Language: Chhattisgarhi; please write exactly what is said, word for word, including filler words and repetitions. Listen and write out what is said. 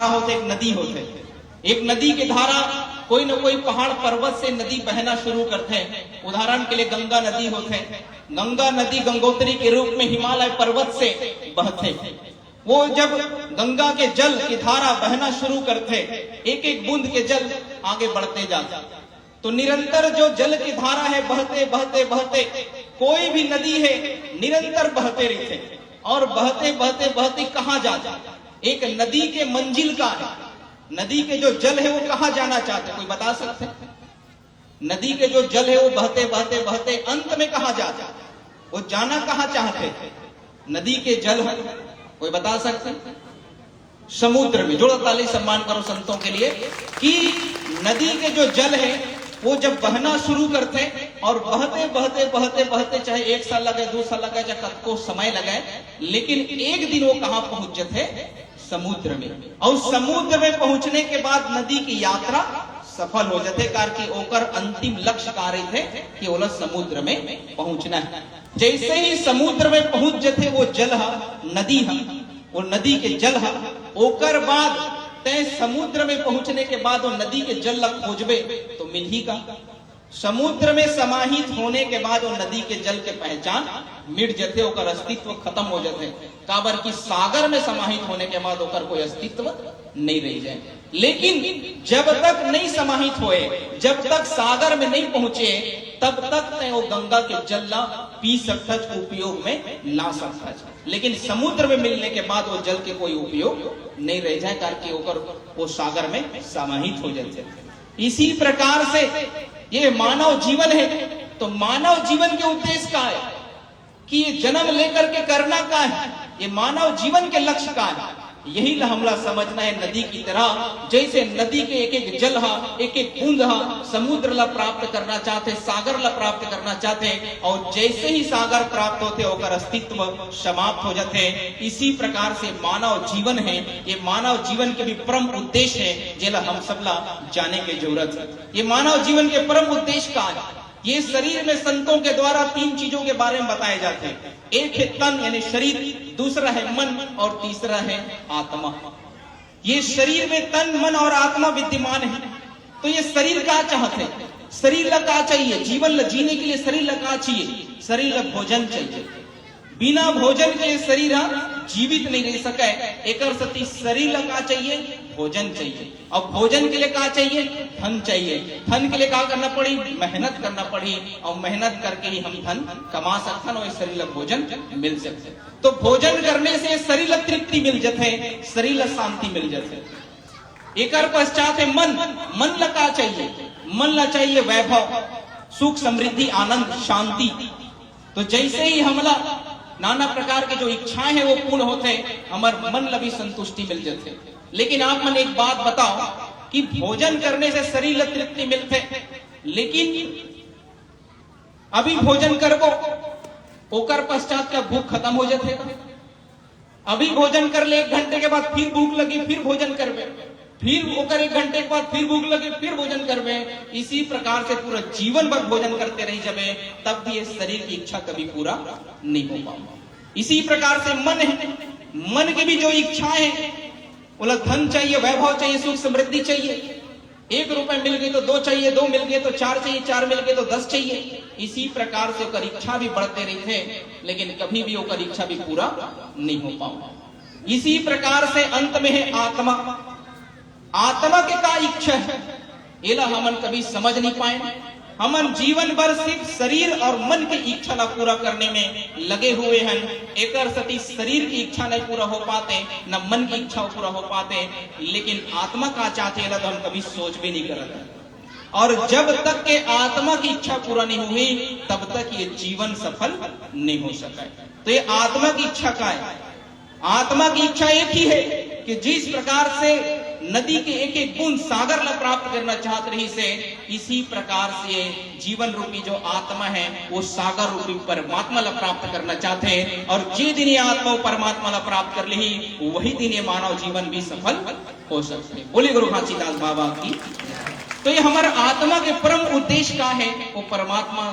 होथे, एक नदी होथे। एक नदी के धारा, कोई न कोई पहाड़ पर्वत से नदी बहना शुरू करथे। उदाहरण के लिए गंगा नदी होथे। गंगा नदी गंगोत्री के रूप में हिमालय पर्वत से बहथे। वो जब गंगा के जल की धारा बहना शुरू करथे, एक एक बूंद के जल आगे बढ़ते जाथे। तो निरंतर जो जल की धारा है, बहते बहते बहते, कोई भी नदी है, निरंतर बहते रहिथे। और बहते बहते बहते कहाँ जाथे? एक नदी के मंजिल का है, नदी के जो जल है वो कहाँ जाना चाहते, कोई बता सकते? नदी के जो जल है वो बहते बहते बहते अंत में कहाँ जाते, वो जाना कहाँ चाहते? नदी के जल है, कोई बता सकते? समुद्र में। जोरदार ताली सम्मान करो संतों के लिए कि नदी के जो जल है वो जब बहना शुरू करते और बहते बहते बहते बहते चाहे एक साल लगे, दो साल लगे, चाहे कतको समय लगे, लेकिन एक दिन वो कहाँ पहुंच जाते? समुद्र में। और समुद्र में पहुंचने के बाद नदी की यात्रा सफल हो जाते, कार कि ओकर अंतिम लक्ष्य का रहिथे कि ओला समुद्र में पहुंचना है। जैसे ही समुद्र में पहुंच जथे वो जल ह, नदी ह, वो नदी के जल ह, ओकर बाद तय समुद्र में पहुंचने के बाद वो नदी के जल ला खोजबे तो मिलही का? समुद्र में समाहित होने के बाद वो नदी के जल के पहचान मिट जथे, ओकर अस्तित्व खत्म हो जथे। काबर कि सागर में समाहित होने के बाद ओकर कोई अस्तित्व नहीं रह जाए। लेकिन जब तक नहीं समाहित होए, जब तक सागर में नहीं पहुंचे, तब तक तय वो गंगा के जल ला पी सकथच, उपयोग में ला सकथच। लेकिन समुद्र में मिलने के बाद वो जल के कोई उपयोग नहीं रह जाए, कार कि ओकर वो सागर में समाहित हो जाथे। इसी प्रकार से ये मानव जीवन है, तो मानव जीवन के उद्देश्य का है कि ये जन्म लेकर के करना का है, ये मानव जीवन के लक्ष्य का है, यही ला हमला समझना है। नदी की तरह, जैसे नदी के एक एक जल हा, एक एक बूंद हा समुद्र ला प्राप्त करना चाहते, सागर ला प्राप्त करना चाहते, और जैसे ही सागर प्राप्त होते ओकर अस्तित्व समाप्त हो जाते। इसी प्रकार से मानव जीवन है, ये मानव जीवन के भी परम उद्देश्य है, जेला हम सबला जाने के जरूरत है। ये मानव जीवन के परम उद्देश्य का है? ये शरीर में संतों के द्वारा तीन चीजों के बारे में बताए जाते हैं। एक है तन यानी शरीर, दूसरा है मन और तीसरा है आत्मा। ये शरीर में तन, मन और आत्मा विद्यमान है। तो ये शरीर का चाहते हैं? शरीर ला का चाहिए? जीवन ला जीने के लिए शरीर ला का चाहिए? शरीर ला भोजन चाहिए। बिना भोजन के शरीर ह जीवित नहीं रह सके। एकर सती शरीर ला का चाहिए? भोजन चाहिए। और भोजन के लिए का चाहिए? धन चाहिए। धन के लिए का करना पड़ी? मेहनत करना पड़ी। और मेहनत करके ही हम धन कमा सकथन और इस शरीर ला भोजन मिल सकथे। तो भोजन करने से शरीर ला तृप्ति मिल जथे, शरीर ला शांति मिल जथे। एकर पश्चात है मन। मन ला का चाहिए? मन ला चाहिए वैभव, सुख, समृद्धि, आनंद, शांति। तो जैसे ही हमला नाना प्रकार के जो इच्छाएं हैं वो पूर्ण होते, हमर मन ला भी संतुष्टि मिल जाते। लेकिन आप मन एक बात बताओ कि भोजन करने से शरीर ला तृप्ति मिलते, लेकिन अभी भोजन करबो, ओकर पश्चात का भूख खत्म हो जाते? अभी भोजन कर ले, एक घंटे के बाद फिर भूख लगी, फिर भोजन करबे, फिर ओकर एक घंटे के बाद फिर भूख लगी, फिर भोजन करबे। इसी प्रकार से पूरा जीवन भर भोजन करते रह जाबे, तब भी ये शरीर की इच्छा कभी पूरा नहीं हो पाओ। इसी प्रकार से मन है, मन की भी जो इच्छा है, बोला धन चाहिए, वैभव चाहिए, सुख समृद्धि चाहिए। एक रुपए मिल गए तो दो चाहिए, दो मिल गए तो चार चाहिए, चार मिल गए तो दस चाहिए। इसी प्रकार से ओकर इच्छा भी बढ़ते रहिथे, लेकिन कभी भी ओकर इच्छा भी पूरा नहीं हो पाओ। इसी प्रकार से अंत में है आत्मा। आत्मा के का इच्छा है, एला हमन कभी समझ नहीं पाए। हमन जीवन भर सिर्फ शरीर और मन के इच्छा ला पूरा करने में लगे हुए हैं। एकर सती शरीर की इच्छा नहीं पूरा हो पाते, न मन की इच्छा पूरा हो पाते, लेकिन आत्मा का चाहते, एला तो हम कभी सोच भी नहीं करत। और जब तक के आत्मा की इच्छा पूरा नहीं हुई, तब तक ये जीवन सफल नहीं हो सका है। तो ये आत्मा की इच्छा का है? आत्मा की इच्छा एक ही है कि जिस प्रकार से नदी के एक एक बूंद सागर ला प्राप्त करना चाहत रहिसे, इसी प्रकार से जीवन रूपी जो आत्मा है, वो सागर रूपी परमात्मा ला प्राप्त करना चाहते हैं। और जे दिन ये आत्मा वो परमात्मा ला प्राप्त कर लिही, वही दिन ये मानव जीवन भी सफल हो सकते हैं। बोले गुरु घासीदास बाबा की। तो ये हमारा आत्मा के परम उद्देश्य का है, वो परमात्मा